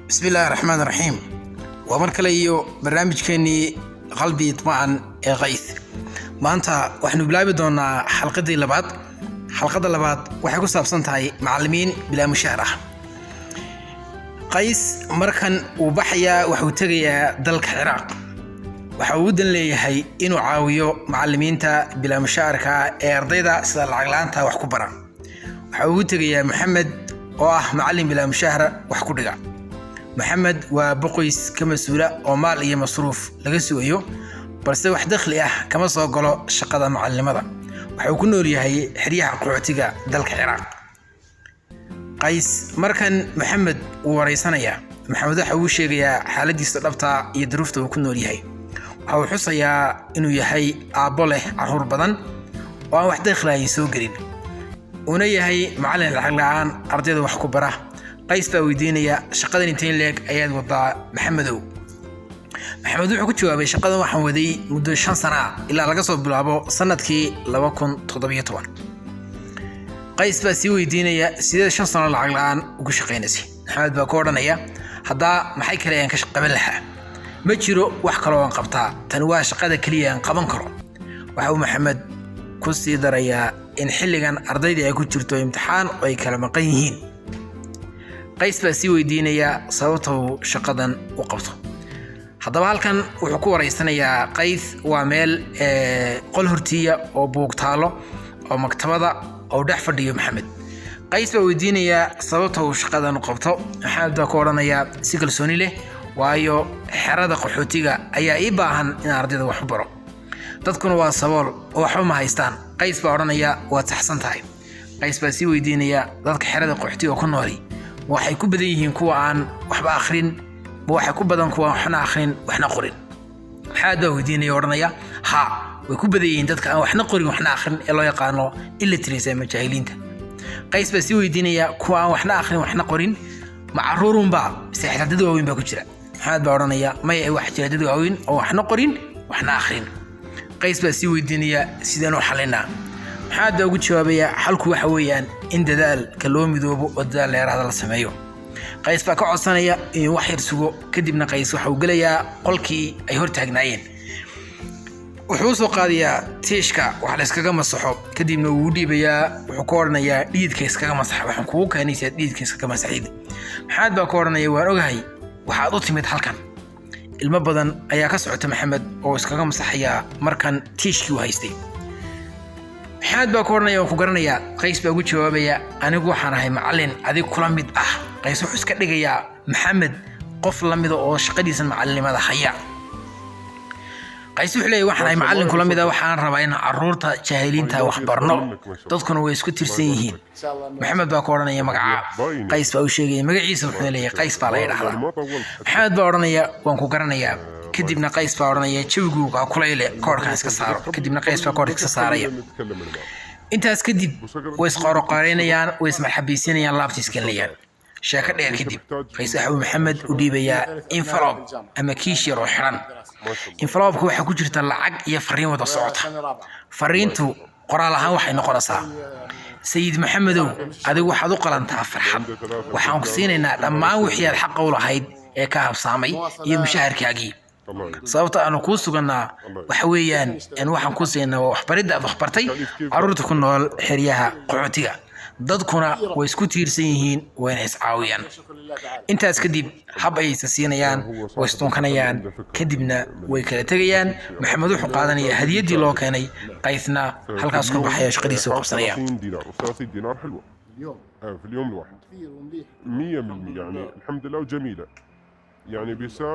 Bismi illaahi raxmaan raxiim. Waa mar kale iyo barnaamijkeennii Qalbi Idma'an ee Qays. Maanta waxaynu bilaabi doonaa xalqadii labaad. Xalqadda labaad waxay ku saabsan tahay macallimiin bilaa mushaar ah. Qays markan uu baxayaa, waxuu tegayaa dalka Ciraaq. Waxa uu dan leeyahay inuu caawiyo macallimiinta bilaa mushaarka ee ardayda sida lacag la'aanta wax ku bara. Waxa uu tegayaa Maxamed oo ah macallin bilaa mushaar wax ku dhiga. Maxamed waa boqoys ka mas-uula oo maal iyo masruuf laga sugayo, balse wax dakhli ah kama soo galo shaqada macalinimada. Waxa uu ku nool yahay xeryaha qaxootiga dalka Ciraaq. Qays markan Maxamed wuu wareysanayaa. Maxamed waxa uu sheegayaa xaaladiisa dhabta iyo duruufta uu ku nool yahay. Waxa uu xusayaa inuu yahay aabbo leh caruur badan oo aan wax dakhli ahin soo gelin, uuna yahay macallin lacag la'aan ardayda wax ku bara. Qays baa weydiinaya: "Shaqadan intayn leeg ayaad wadaa, Maxamedow?" Maxamed wuxuu ku jawaabay: "Shaqadan waxaan waday muddo 5 sana ah, ilaa laga soo bilaabo sanadkii 2017." Qays baa sii weydiinaya: "Sideed 5 sano lacag la'aan ugu shaqaynaysay?" Maxamed baa ku odhanaya: "Haddaa maxay kale aan ka qaban lahaa? Ma jiro wax kaloo aan qabtaa. Tani waa shaqada keliya aan qaban karo." Waxa uu Maxamed ku sii darayaa in xilligan ardaydii ay ku jirto imtixaan oo ay kala maqan yihiin. Qays baa sii weydiinaya sababta uu shaqadan u qabto. Haddaba halkan wuxuu ku wareysanayaa Qays waa meel qol hortiya oo buug taalo oo maktabada oo dhex fadhiyo Maxamed. Qays baa weydiinayaa sababta uu shaqadan u qabto. Maxamed baa ku odhanayaa si kalsooni leh: "Waayo, xerada qaxootiga ayaa ii baahan inaan ardayda wax u baro. Dadkuna waa sabool oo waxba ma haystaan." Qays baa odhanaya: "Waad saxsan tahay." Qays baa sii weydiinaya: "Dadka xerada qaxootiga ku nooli waxay ku badan yihiin kuwa aan waxba akhrin, ma waxay ku badan kuwa waxna akhrin waxna qorin?" Maxamed baa weydiinaya, odhanaya: "Ha, way ku badan yihiin dadka aan waxna qorin waxna akhrin ee loo yaqaano illiteracy ama jaahiliinta." Qays baa sii weydiinaya: "Kuwa aan waxna akhrin waxna qorin ma caruurunbaa, mise xitaa dad waaweyn baa ku jira?" Maxamed baa odhanaya: "Maya, wax jira dad waaweyn oo waxna qorin waxna akhrin." Qays baa sii weydiinaya: "Sideen u xalinaa?" Maxamed baa ugu jawaabaya: "Xalku waxa weeyaan in dadaalka loo midoobo oo dadaal dheeraada la sameeyo." Qays baa ka codsanaya inuu wax yar sugo. Kadibna Qays waxa uu gelayaa qolkii ay hor taagnaayeen. Wuxuu usoo qaadayaa tiishka wax la iskaga masaxo, kadibna wuu u dhiibayaa. Wuxuu ka odhanayaa: "Dhiidka iskaga masax. Waxaan kugu keenaysaa dhiidka iskaga masaxid." Maxamed baa ka odhanaya: "Waan ogahay waxaad u timid halkan." Ilmo badan ayaa ka socota Maxamed oo iskaga masaxaya markan tiishkii uu haystay. Maxamed baa ku odhanaya: "Waan ku garanayaa." Qays baa ugu jawaabaya: "Anigu waxaan ahay macallin adig kula mid ah." Qays wuxuu iska dhigayaa Maxamed qof la mida oo shaqadiisa macallinimada haya. Qays wuxuu leeyahy: "Waxaan ahay macallin kula mid ah. Waxaan rabaa in caruurta jaahiliinta wax barno. Dadkuna way isku tirsan yihiin." Maxamed baa ku odhanaya: "Magacaa?" Qays baa u sheegaya magaciisa. Wuxuuna leeyahay: "Qays baa la yidhahdaa." Maxamed baa odhanaya: "Waan ku garanayaa." Kadibna Qays baa odhanaya: "Jawigu waa kulayle, koodhkan iska saaro." Kadibna Qays baa koodhka iska saaraya. Intaas kadib way isqooroqooreynayaan, way ismarxabaysiinayaan, laabta isgelinayaan. Sheeko dheer kadib, Qays waxa uu Maxamed u dhiibayaa envelope ama kiish yar oo xiran. Envelope-ka waxaa ku jirta lacag iyo fariin wada socota. Fariintu qoraal ahaan waxay noqonaysaa: "Sayid Maxamedow, adigu waxaad u qalantaa farxad. Waxaan ku siinaynaa dhammaan wixii aad xaqa u lahayd ee ka habsaamay iyo mushaharkaagii. Sababta aanu kuu sugannaa waxa weeyaan in waxaan kuu siinaa waa waxbaridda aad waxbartay carruurta ku nool xeryaha qaxootiga. Dadkuna way isku tiirsan yihiin, wayna iscaawiyaan." Intaas kadib hab ayay isa siinayaan, way isdunkanayaan, kadibna way kala tegayaan. Maxamed wuxuu qaadanayaa hadiyaddii loo keenay, Qaysna halkaas ka baxaya, shaqadiisa u qabsanaya. 30 دينار و30 دينار حلوة. اليوم. آه، في اليوم الواحد. كثير ومليح. 100% يعني الحمد لله وجميلة، يعني بيساعد.